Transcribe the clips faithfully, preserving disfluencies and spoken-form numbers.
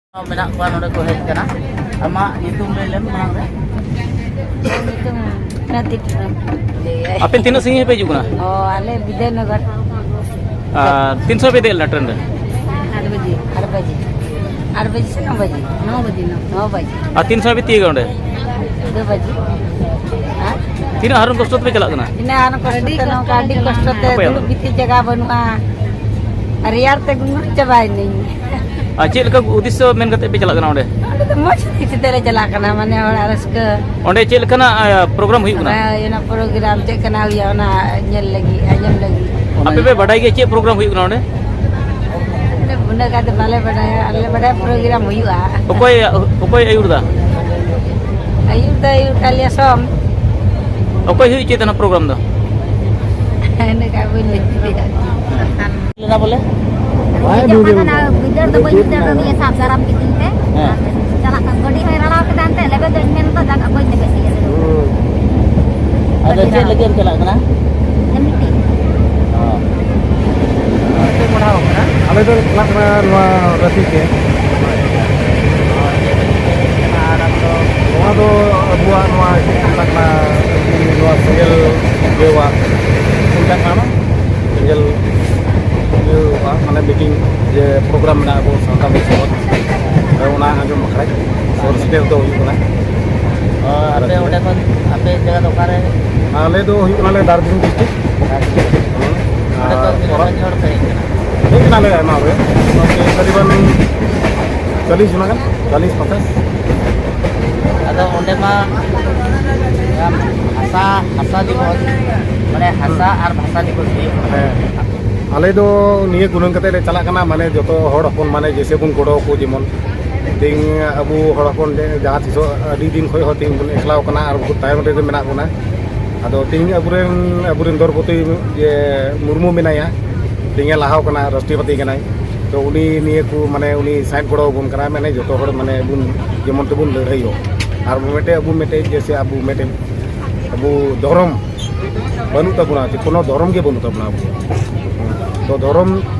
ᱢᱮᱱᱟᱜ ᱠᱚᱣᱟ, ᱱᱚᱰᱮ ᱠᱚ ᱦᱮᱡ ᱟᱠᱟᱱᱟ᱾ ᱟᱢᱟᱜ ᱧᱩᱛᱩᱢ ᱞᱟᱹᱭ ᱞᱮᱢ ᱢᱟᱲᱟᱝ ᱨᱮ᱾ ᱧᱩᱛᱩᱢ ᱯᱨᱚᱫᱤᱯ ᱦᱮᱢᱵᱨᱚᱢ᱾ ᱟᱯᱮ ᱛᱤᱱᱟᱹᱜ ᱥᱟᱺᱜᱤᱧ ᱯᱮ ᱦᱤᱡᱩᱜ ᱠᱟᱱᱟ? ᱚ, ᱟᱞᱮ ᱵᱤᱫᱷᱟᱱᱱᱚᱜᱚᱨ᱾ ᱟᱨ ᱛᱤᱱ ᱥᱚᱢᱚᱭ ᱯᱮ ᱫᱮᱡ ᱞᱮᱱᱟ ᱴᱨᱮᱱ ᱨᱮ? ᱟᱴ ᱵᱟᱡᱮ᱾ ᱟᱴ ᱵᱟᱡᱮ᱾ ᱟᱴ ᱵᱟᱡᱮ ᱥᱮ ᱱᱚ ᱵᱟᱡᱮ? ᱱᱚ ᱵᱟᱡᱮ, ᱱᱚ᱾ ᱱᱚ ᱵᱟᱡᱮ᱾ ᱟᱨ ᱛᱤᱱ ᱥᱚᱢᱚᱭ ᱯᱮ ᱛᱤᱭᱳᱜᱟ ᱚᱸᱰᱮ? ᱫᱩ ᱵᱟᱡᱮ᱾ ᱦᱮᱸ? ᱛᱤᱱᱟᱹᱜ ᱦᱟᱨᱚᱱ ᱠᱚᱥᱴᱚ ᱛᱮᱯᱮ ᱪᱟᱞᱟᱜ ᱠᱟᱱᱟ? ᱤᱱᱟᱹ ᱦᱟᱨᱚᱱ ᱠᱚᱥᱴᱚ ᱛᱮ ᱱᱚᱝᱠᱟ ᱟᱹᱰᱤ ᱠᱚᱥᱴᱚ ᱛᱮ ᱚᱠᱚᱭ ᱫᱩᱲᱩᱵ ᱟᱫᱚ? ᱜᱤᱛᱤᱡ ᱡᱟᱭᱜᱟ ᱵᱟᱹᱱᱩᱜᱼᱟ᱾ ᱨᱮᱭᱟᱲ ᱛᱮ ᱜᱩᱸᱜᱩᱲ ᱪᱟᱵᱟᱭᱮᱱᱟᱹᱧ᱾ ᱟᱨ ᱪᱮᱫ ᱞᱮᱠᱟ ᱩᱫᱽᱫᱮᱥᱥᱚ ᱢᱮᱱ ᱠᱟᱛᱮ ᱯᱮ ᱪᱟᱞᱟᱜ ᱠᱟᱱᱟ ᱚᱸᱰᱮ? ᱚᱸᱰᱮ ᱫᱚ ᱢᱚᱡᱽ ᱦᱚᱛᱮᱡ ᱛᱮᱞᱮ ᱪᱟᱞᱟᱜ ᱠᱟᱱᱟ, ᱢᱟᱱᱮ ᱦᱚᱲᱟᱜ ᱨᱟᱹᱥᱠᱟᱹ᱾ ᱚᱸᱰᱮ ᱪᱮᱫ ᱞᱮᱠᱟᱱᱟᱜ, ᱟ, ᱯᱨᱳᱜᱨᱟᱢ ᱦᱩᱭᱩᱜ ᱠᱟᱱᱟ? ᱦᱳᱭ, ᱚᱱᱟ ᱯᱨᱳᱜᱨᱟᱢ ᱪᱮᱫ ᱠᱟᱱᱟ ᱦᱩᱭᱩᱜᱼᱟ, ᱚᱱᱟ ᱧᱮᱞ ᱞᱟᱹᱜᱤᱫ, ᱟᱸᱡᱚᱢ ᱞᱟᱹᱜᱤᱫ᱾ ᱟᱯᱮ ᱯᱮ ᱵᱟᱰᱟᱭ ᱜᱮᱭᱟ ᱪᱮᱫ ᱯᱨᱳᱜᱨᱟᱢ ᱦᱩᱭᱩᱜ ᱠᱟᱱᱟ ᱚᱸᱰᱮ? ᱩᱱᱟᱹᱜ ᱜᱟᱱ ᱫᱚ ᱵᱟᱞᱮ ᱵᱟᱰᱟᱭᱟ, ᱟᱞᱮ ᱵᱟᱰᱟᱭᱟ ᱯᱨᱳᱜᱨᱟᱢ ᱦᱩᱭᱩᱜᱼᱟ᱾ ᱚᱠᱚᱭ, ᱚᱠᱚᱭ ᱟᱹᱭᱩᱨ ᱫᱟ? ᱟᱹᱭᱩᱨ ᱫᱚ ᱟᱹᱭᱩᱨ ᱠᱟᱜ ᱞᱮᱭᱟ ᱥᱚᱢ᱾ ᱚᱠᱚᱭ ᱦᱩᱭ ᱦᱚᱪᱚᱭᱮᱫ ᱛᱟᱦᱮᱱᱟ ᱯᱨᱳᱜᱨᱟᱢ ᱫᱚ? ᱤᱱᱟᱹ ᱠᱷᱟᱡ ᱵᱟᱹᱧ ᱞᱟᱹᱭ ᱫᱟᱲᱮᱭᱟᱜᱼᱟ᱾ ᱞᱮᱱᱟ ᱵᱚᱞᱮ? ᱵᱟᱭ ᱡᱚᱠᱷᱚᱱ ᱫᱩᱨᱵᱤᱱ ᱚᱱᱟ ᱜᱤᱫᱟᱹᱨ ᱫᱚ ᱵᱟᱹᱧ ᱵᱩᱡᱷᱟᱹᱣ ᱜᱤᱫᱟᱹᱨ ᱫᱚ ᱠᱟᱱᱟ᱾ ᱱᱤᱭᱟᱹ ᱥᱟᱵ ᱫᱟᱨᱟᱢ ᱠᱤᱫᱤᱧ ᱛᱮ᱾ ᱦᱮᱸ᱾ ᱪᱟᱞᱟᱜ ᱠᱟᱱ ᱜᱟᱹᱰᱤ ᱦᱚᱸᱭ ᱨᱟᱲᱟᱣ ᱠᱮᱫᱟ ᱮᱱᱛᱮ, ᱞᱮᱵᱮᱫ ᱫᱚᱧ ᱢᱮᱱ ᱫᱟ, ᱡᱟᱜᱟ ᱵᱟᱹᱧ ᱞᱮᱵᱮᱫ ᱤᱭᱟᱹ ᱞᱮᱫᱟ᱾ ᱦᱩᱸ᱾ ᱟᱫᱚ ᱪᱮᱫ ᱞᱟᱹᱜᱤᱫ ᱮᱢ ᱪᱟᱞᱟᱜ ᱠᱟᱱᱟ? ᱮᱢᱱᱤ ᱛᱮ᱾ ᱚ᱾ ᱪᱮᱫ ᱯᱟᱲᱦᱟᱣ ᱠᱟᱱᱟ? ᱟᱞᱮ ᱫᱚ ᱪᱟᱞᱟᱜ ᱠᱟᱱᱟ ᱱᱚᱣᱟ ᱨᱟᱹᱥᱤ ᱛᱮ᱾ ᱱᱚᱣᱟ ᱫᱚ ᱟᱵᱚᱣᱟᱜ ᱱᱚᱣᱟ ᱪᱮᱫ ᱠᱚ ᱢᱮᱛᱟᱜ ᱠᱟᱱᱟ, ᱱᱚᱣᱟ ᱥᱮᱸᱜᱮᱞ ᱤᱭᱟᱹᱣᱟᱜ ᱪᱮᱫ ᱠᱚ ᱢᱮᱛᱟᱜ ᱠᱟᱱᱟ, ᱥᱮᱸᱜᱮᱞ ᱤᱭᱟᱹᱣᱟᱜ ᱢᱟᱱᱮ ᱢᱤᱴᱤᱝ ᱡᱮ ᱯᱨᱳᱜᱨᱟᱢ ᱢᱮᱱᱟᱜᱼᱟ ᱟᱵᱚ ᱥᱟᱱᱛᱟᱲ ᱥᱚᱢᱟᱡᱽ, ᱚᱱᱟ ᱟᱸᱡᱚᱢ ᱵᱟᱠᱷᱨᱟ ᱥᱚᱨ ᱥᱮᱴᱮᱨ ᱫᱚ ᱦᱩᱭᱩᱜ ᱠᱟᱱᱟ᱾ ᱟᱨ ᱟᱯᱮ ᱚᱸᱰᱮ ᱠᱷᱚᱱ, ᱟᱯᱮ ᱡᱟᱭᱜᱟ ᱫᱚ ᱚᱠᱟᱨᱮ? ᱟᱞᱮ ᱫᱚ ᱦᱩᱭᱩᱜ ᱠᱟᱱᱟᱞᱮ ᱫᱟᱨᱡᱤᱞᱤᱝ ᱰᱤᱥᱴᱨᱤᱠᱴ᱾ ᱦᱮᱸ᱾ ᱚᱸᱰᱮ ᱫᱚ ᱟᱨ ᱛᱤᱱᱟᱹᱜ ᱚᱲᱟᱜ ᱜᱟᱱ ᱦᱚᱲ ᱯᱮ ᱦᱮᱡ ᱠᱟᱱᱟ? ᱦᱮᱡ ᱠᱟᱱᱟᱞᱮ ᱟᱭᱢᱟ ᱜᱮ, ᱛᱚᱠᱨᱤᱵᱟᱱ ᱪᱚᱞᱞᱤᱥ ᱡᱚᱱᱟ ᱜᱟᱱ, ᱪᱚᱞᱞᱤᱥ ᱯᱚᱧᱪᱟᱥ᱾ ᱟᱫᱚ ᱚᱸᱰᱮ ᱢᱟ ᱵᱷᱟᱥᱟ, ᱵᱷᱟᱥᱟ ᱫᱤᱵᱚᱥ, ᱢᱟᱱᱮ ᱦᱟᱥᱟ ᱟᱨ ᱵᱷᱟᱥᱟ ᱫᱤᱵᱚᱥ ᱦᱩᱭᱩᱜ ᱠᱟᱱᱟ᱾ ᱦᱮᱸ᱾ ᱟᱞᱮ ᱫᱚ ᱱᱤᱭᱟᱹ ᱜᱩᱱᱟᱹᱱ ᱠᱟᱛᱮ ᱞᱮ ᱪᱟᱞᱟᱜ ᱠᱟᱱᱟ, ᱢᱟᱱᱮ ᱡᱚᱛᱚ ᱦᱚᱲ ᱦᱚᱯᱚᱱ ᱢᱟᱱᱮ ᱡᱮᱭᱥᱮ ᱵᱚᱱ ᱜᱚᱲᱚ ᱟᱠᱚ, ᱡᱮᱢᱚᱱ ᱛᱮᱦᱮᱧ ᱟᱵᱚ ᱦᱚᱲ ᱦᱚᱯᱚᱱ ᱡᱟᱦᱟᱸ ᱛᱤᱥᱚᱜ ᱟᱹᱰᱤ ᱫᱤᱱ ᱠᱷᱚᱱ ᱦᱚᱸ ᱛᱮᱦᱮᱧ ᱵᱚᱱ ᱮᱠᱞᱟᱣ ᱠᱟᱱᱟ ᱟᱨ ᱵᱚᱦᱩᱛ ᱛᱟᱭᱚᱢ ᱨᱮᱜᱮ ᱢᱮᱱᱟᱜ ᱵᱚᱱᱟ᱾ ᱟᱫᱚ ᱛᱮᱦᱮᱧ ᱟᱵᱚᱨᱮᱱ, ᱟᱵᱚᱨᱮᱱ ᱫᱚᱨᱯᱚᱛᱤ ᱡᱮ ᱢᱩᱨᱢᱩ ᱢᱮᱱᱟᱭᱟ, ᱛᱮᱦᱮᱧᱮ ᱞᱟᱦᱟᱣ ᱠᱟᱱᱟ, ᱨᱟᱥᱴᱨᱚᱯᱚᱛᱤ ᱠᱟᱱᱟᱭ᱾ ᱛᱚ ᱩᱱᱤ ᱱᱤᱭᱟᱹ ᱠᱚ ᱢᱟᱱᱮ ᱩᱱᱤ ᱥᱟᱭᱤᱰ ᱜᱚᱲᱚ ᱟᱵᱚᱱ ᱠᱟᱱᱟ, ᱢᱟᱱᱮ ᱡᱚᱛᱚ ᱦᱚᱲ ᱢᱟᱱᱮ ᱵᱚᱱ ᱡᱮᱢᱚᱱ ᱛᱮᱵᱚᱱ ᱞᱟᱹᱲᱦᱟᱹᱭᱚᱜ᱾ ᱟᱨ ᱢᱤᱫᱴᱮᱡ ᱟᱵᱚ ᱢᱤᱫᱴᱮᱡ ᱡᱮᱭᱥᱮ ᱟᱵᱚ ᱢᱤᱫᱴᱮᱡ ᱟᱵᱚ ᱫᱷᱚᱨᱚᱢ ᱵᱟᱹᱱᱩᱜ ᱛᱟᱵᱚᱱᱟ, ᱡᱮ ᱠᱳᱱᱳ ᱫᱷᱚᱨᱚᱢ ᱜᱮ ᱵᱟᱹᱱᱩᱜ ᱛᱟᱵᱚᱱᱟ ᱟᱵᱚ᱾ ᱛᱚ ᱫᱷᱚᱨᱚᱢ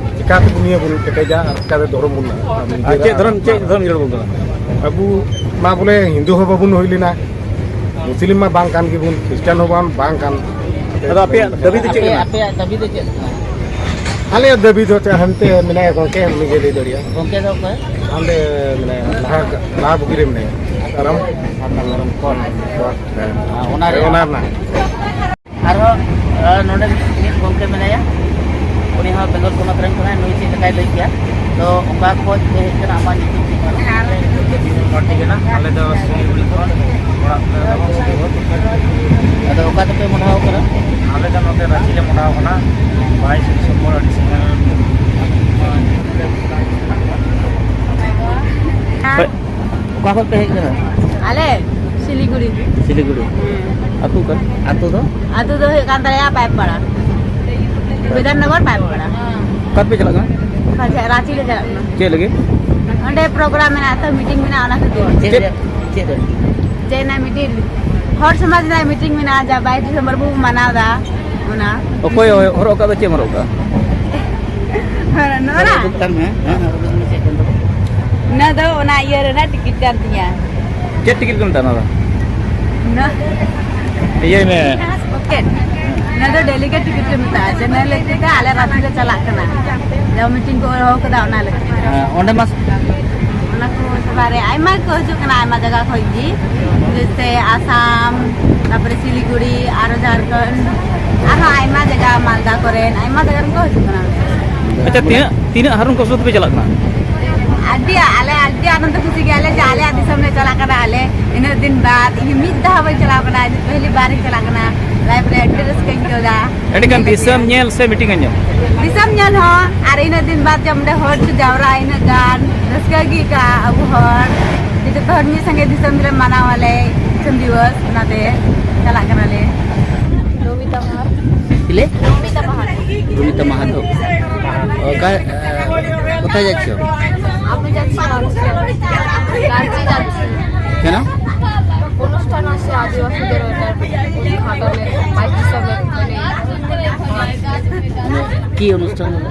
ᱪᱤᱠᱟᱹᱛᱮ ᱫᱩᱱᱤᱭᱟᱹ ᱵᱚᱱ ᱠᱮᱴᱮᱡᱟ ᱟᱨ ᱪᱤᱠᱟᱹᱛᱮ ᱫᱷᱚᱨᱚᱢ ᱵᱚᱱ ᱞᱟᱦᱟᱭᱟ? ᱟᱨ ᱪᱮᱫ ᱫᱷᱚᱨᱚᱢ, ᱪᱮᱫ ᱫᱷᱚᱨᱚᱢ ᱤᱭᱟᱹ ᱨᱮᱵᱚᱱ ᱠᱟᱱᱟ? ᱟᱵᱚ ᱢᱟ ᱵᱚᱞᱮ ᱦᱤᱱᱫᱩ ᱦᱚᱸ ᱵᱟᱵᱚᱱ ᱦᱩᱭ ᱞᱮᱱᱟ, ᱢᱩᱥᱞᱤᱢ ᱢᱟ ᱵᱟᱝ ᱠᱟᱱ ᱜᱮᱵᱚᱱ, ᱠᱷᱨᱤᱥᱴᱟᱱ ᱦᱚᱸ ᱵᱟᱝ, ᱵᱟᱝ ᱠᱟᱱ᱾ ᱟᱫᱚ ᱟᱯᱮᱭᱟᱜ ᱫᱟᱹᱵᱤ ᱫᱚ ᱪᱮᱫ ᱟᱯᱮ, ᱠᱟᱱᱟ? ᱟᱯᱮᱭᱟᱜ ᱫᱟᱹᱵᱤ ᱫᱚ ᱪᱮᱫ ᱠᱟᱱᱟ? ᱟᱞᱮᱭᱟᱜ ᱫᱟᱹᱵᱤ ᱫᱚ ᱪᱮᱫ, ᱦᱟᱱᱛᱮ ᱢᱮᱱᱟᱭᱟ ᱜᱚᱢᱠᱮ, ᱩᱱᱤ ᱜᱮ ᱞᱟᱹᱭ ᱫᱟᱲᱮᱭᱟᱜᱼᱟ᱾ ᱜᱚᱢᱠᱮ ᱫᱚ ᱚᱠᱚᱭ? ᱦᱟᱱᱛᱮ ᱢᱮᱱᱟᱭᱟ, ᱞᱟᱦᱟ, ᱞᱟᱦᱟ ᱵᱩᱜᱤ ᱨᱮ ᱢᱮᱱᱟᱭᱟ᱾ ᱠᱟᱨᱚᱱ ᱦᱮᱸ᱾ ᱚᱱᱟ ᱨᱮ ᱚᱱᱟ ᱨᱮᱱᱟᱜ᱾ ᱟᱨᱦᱚᱸ, ᱟᱨ ᱱᱚᱰᱮ ᱢᱤᱫ ᱜᱚᱢᱠᱮ ᱢᱮᱱᱟᱭᱟ, ᱩᱱᱤ ᱦᱚᱸ ᱵᱮᱝᱜᱚᱞ ᱯᱚᱱᱚᱛ ᱨᱮᱱ ᱠᱟᱱᱟᱭ, ᱱᱩᱭ ᱪᱮᱫ ᱞᱮᱠᱟᱭ ᱞᱟᱹᱭ ᱠᱮᱭᱟ᱾ ᱛᱚ ᱚᱠᱟ ᱠᱷᱚᱡ ᱯᱮ ᱦᱮᱡ ᱠᱟᱱᱟ, ᱟᱢᱟᱜ ᱧᱩᱛᱩᱢ ᱪᱮᱫ ᱠᱟᱱᱟ? ᱢᱟᱹᱨᱰᱤ ᱠᱟᱱᱟ, ᱟᱞᱮ ᱫᱚ ᱥᱤᱞᱤᱜᱩᱲᱤ ᱠᱷᱚᱱ ᱚᱲᱟᱜ ᱞᱮ ᱛᱟᱵᱚᱱ ᱥᱤᱞᱤᱜᱩᱲᱤ᱾ ᱟᱫᱚ ᱚᱠᱟ ᱛᱮᱯᱮ ᱢᱚᱦᱰᱟᱣ ᱠᱟᱱᱟ? ᱟᱞᱮ ᱫᱚ ᱱᱚᱛᱮ ᱨᱟᱸᱪᱤ ᱞᱮ ᱢᱚᱦᱰᱟᱣ ᱠᱟᱱᱟ, ᱵᱟᱭᱤᱥ ᱰᱤᱥᱮᱢᱵᱚᱨ, ᱟᱹᱰᱤ ᱥᱟᱺᱜᱤᱧ᱾ ᱚᱠᱟ ᱠᱷᱚᱱ ᱯᱮ ᱦᱮᱡ ᱠᱟᱱᱟ? ᱟᱞᱮ ᱥᱤᱞᱤᱜᱩᱲᱤ᱾ ᱥᱤᱞᱤᱜᱩᱲᱤ᱾ ᱦᱮᱸ᱾ ᱟᱹᱛᱩ ᱚᱠᱟ? ᱟᱹᱛᱩ ᱫᱚ? ᱟᱹᱛᱩ ᱫᱚ ᱦᱩᱭᱩᱜ ᱠᱟᱱ ᱛᱟᱞᱮᱭᱟ ᱯᱟᱭᱤᱠᱯᱟᱲᱟ, ᱵᱤᱫᱷᱟᱱᱱᱚᱜᱚᱨ ᱯᱟᱭᱤᱠᱯᱟᱲᱟ᱾ ᱚᱠᱟ ᱯᱮ ᱪᱟᱞᱟᱜ ᱠᱟᱱᱟ? ᱯᱟᱪᱮ ᱨᱟᱸᱪᱤ ᱞᱮ ᱪᱟᱞᱟᱜ ᱠᱟᱱᱟ᱾ ᱪᱮᱫ ᱞᱟᱹᱜᱤᱫ? ᱚᱸᱰᱮ ᱯᱨᱳᱜᱨᱟᱢ ᱢᱮᱱᱟᱜᱼᱟ ᱛᱚ, ᱢᱤᱴᱤᱝ ᱢᱮᱱᱟᱜᱼᱟ, ᱚᱱᱟ ᱠᱷᱟᱹᱛᱤᱨ᱾ ᱪᱮᱫ ᱪᱮᱫ? ᱨᱮᱭᱟᱜ? ᱪᱮᱫ ᱨᱮᱭᱟᱜ ᱢᱤᱴᱤᱝ? ᱦᱚᱲ ᱥᱚᱢᱟᱡᱽ ᱨᱮᱭᱟᱜ ᱢᱤᱴᱤᱝ ᱢᱮᱱᱟᱜᱼᱟ, ᱡᱟ ᱵᱟᱭᱤᱥ ᱰᱤᱥᱮᱢᱵᱚᱨ ᱵᱚ ᱢᱟᱱᱟᱣ ᱮᱫᱟ, ᱚᱱᱟ᱾ ᱚᱠᱚᱭ ᱦᱚᱨᱚᱜ ᱟᱠᱟᱫ ᱫᱚ? ᱪᱮᱫ ᱮᱢ ᱦᱚᱨᱚᱜ ᱟᱠᱟᱫᱼᱟ? ᱦᱚᱨᱚᱜ, ᱱᱚᱣᱟ? ᱦᱚᱨᱚᱜ ᱩᱰᱩᱠ ᱛᱟᱞ ᱢᱮ᱾ ᱦᱮᱸ, ᱦᱚᱨᱚᱜ ᱩᱰᱩᱠ ᱢᱮ, ᱪᱮᱫ ᱠᱟᱱ ᱛᱟᱢᱟ? ᱚᱱᱟ ᱫᱚ ᱚᱱᱟ ᱤᱭᱟᱹ ᱨᱮᱱᱟᱜ ᱴᱤᱠᱤᱴ ᱠᱟᱱ ᱛᱤᱧᱟ᱾ ᱪᱮᱫ ᱴᱤᱠᱤᱴ ᱠᱚ ᱢᱮᱛᱟᱜᱼᱟ ᱚᱱᱟ ᱫᱚ? ᱱᱚᱣᱟ ᱤᱭᱟᱹᱭ ᱢᱮ᱾ ᱯᱚᱠᱮᱴ᱾ ᱚᱱᱟ ᱫᱚ ᱰᱮᱞᱤᱜᱮᱴ ᱴᱤᱠᱤᱴ ᱠᱚ ᱢᱮᱛᱟᱜᱼᱟ᱾ ᱪᱮᱱᱱᱟᱭ ᱞᱟᱹᱜᱤᱫ ᱛᱮ ᱟᱞᱮ ᱨᱟᱸᱪᱤ ᱞᱮ ᱪᱟᱞᱟᱜ ᱠᱟᱱᱟ᱾ ᱡᱟ ᱢᱤᱴᱤᱝ ᱠᱚ ᱦᱚᱦᱚ ᱠᱟᱫᱟ, ᱚᱱᱟ ᱞᱟᱹᱜᱤᱫ᱾ ᱦᱮᱸ, ᱚᱸᱰᱮ ᱢᱟ ᱚᱱᱟ ᱠᱚ ᱥᱚᱵᱷᱟ ᱨᱮ ᱟᱭᱢᱟ ᱠᱚ ᱦᱤᱡᱩᱜ ᱠᱟᱱᱟ, ᱟᱭᱢᱟ ᱡᱟᱭᱜᱟ ᱠᱷᱚᱱ ᱜᱮ, ᱡᱮᱭᱥᱮ ᱟᱥᱟᱢ, ᱛᱟᱨᱯᱚᱨᱮ ᱥᱤᱞᱤᱜᱩᱲᱤ, ᱟᱨᱚ ᱡᱷᱟᱲᱠᱷᱚᱸᱰ, ᱟᱨᱦᱚᱸ ᱟᱭᱢᱟ ᱡᱟᱭᱜᱟ, ᱢᱟᱞᱫᱟ ᱠᱚᱨᱮᱱ, ᱟᱭᱢᱟ ᱡᱟᱭᱜᱟ ᱨᱮᱱ ᱠᱚ ᱦᱤᱡᱩᱜ ᱠᱟᱱᱟ᱾ ᱟᱪᱪᱷᱟ, ᱛᱤᱱᱟᱹᱜ, ᱛᱤᱱᱟᱹᱜ ᱦᱟᱨᱚᱱ ᱠᱚᱥᱴᱚ ᱛᱮᱯᱮ ᱪᱟᱞᱟᱜ ᱠᱟᱱᱟ? ᱟᱹᱰᱤ, ᱟᱞᱮ ᱟᱹᱰᱤ ᱟᱱᱚᱱᱫᱚ ᱠᱩᱥᱤ ᱜᱮᱭᱟᱞᱮ ᱡᱮ ᱟᱞᱮᱭᱟᱜ ᱫᱤᱥᱚᱢ ᱞᱮ ᱪᱟᱞᱟᱜ ᱠᱟᱱᱟ᱾ ᱟᱞᱮ ᱤᱱᱟᱹᱜ ᱫᱤᱱ ᱵᱟᱫ, ᱤᱧ ᱢᱤᱫ ᱫᱷᱟᱣ ᱵᱟᱹᱧ ᱪᱟᱞᱟᱣ ᱠᱟᱱᱟ, ᱯᱮᱦᱞᱤ ᱵᱟᱨ ᱤᱧ ᱪᱟᱞᱟᱜ ᱠᱟᱱᱟ᱾ ᱞᱟᱭᱤᱯᱷ ᱨᱮ ᱟᱹᱰᱤ ᱨᱟᱹᱥᱠᱟᱹᱧ ᱟᱹᱭᱠᱟᱹᱣ ᱮᱫᱟ᱾ ᱟᱹᱰᱤ ᱜᱟᱱ ᱫᱤᱥᱚᱢ ᱧᱮᱞ ᱥᱮ ᱢᱤᱴᱤᱝ ᱟᱸᱡᱚᱢ? ᱫᱤᱥᱚᱢ ᱧᱮᱞ ᱦᱚᱸ, ᱟᱨ ᱤᱱᱟᱹᱜ ᱫᱤᱱ ᱵᱟᱫ ᱡᱮ ᱚᱸᱰᱮ ᱦᱚᱲ ᱠᱚ ᱡᱟᱣᱨᱟ, ᱤᱱᱟᱹᱜ ᱜᱟᱱ ᱨᱟᱹᱥᱠᱟᱹ ᱜᱮ ᱟᱹᱭᱠᱟᱹᱜᱼᱟ᱾ ᱟᱵᱚ ᱦᱚᱲ ᱡᱚᱛᱚ ᱦᱚᱲ ᱢᱤᱫ ᱥᱚᱸᱜᱮ ᱫᱤᱥᱚᱢ ᱨᱮ ᱢᱟᱱᱟᱣ ᱟᱞᱮ ᱫᱤᱥᱚᱢ ᱫᱤᱵᱚᱥ, ᱚᱱᱟᱛᱮ ᱪᱟᱞᱟᱜ ᱠᱟᱱᱟᱞᱮ᱾ নমিতা পাহাড়। চিলে? নমিতা পাহাড়। রুমিতা মাহাতো। ও, কা-, আহ, কোথায় যাচ্ছ? আমি যাচ্ছি রাঁচি। রাঁচি যাচ্ছি। কেন? অনুষ্ঠান আছে আদিবাসীদের, ওটার উদ্ঘাটনের, বাইশ ডিসেম্বর। মানে, কি অনুষ্ঠান হলো?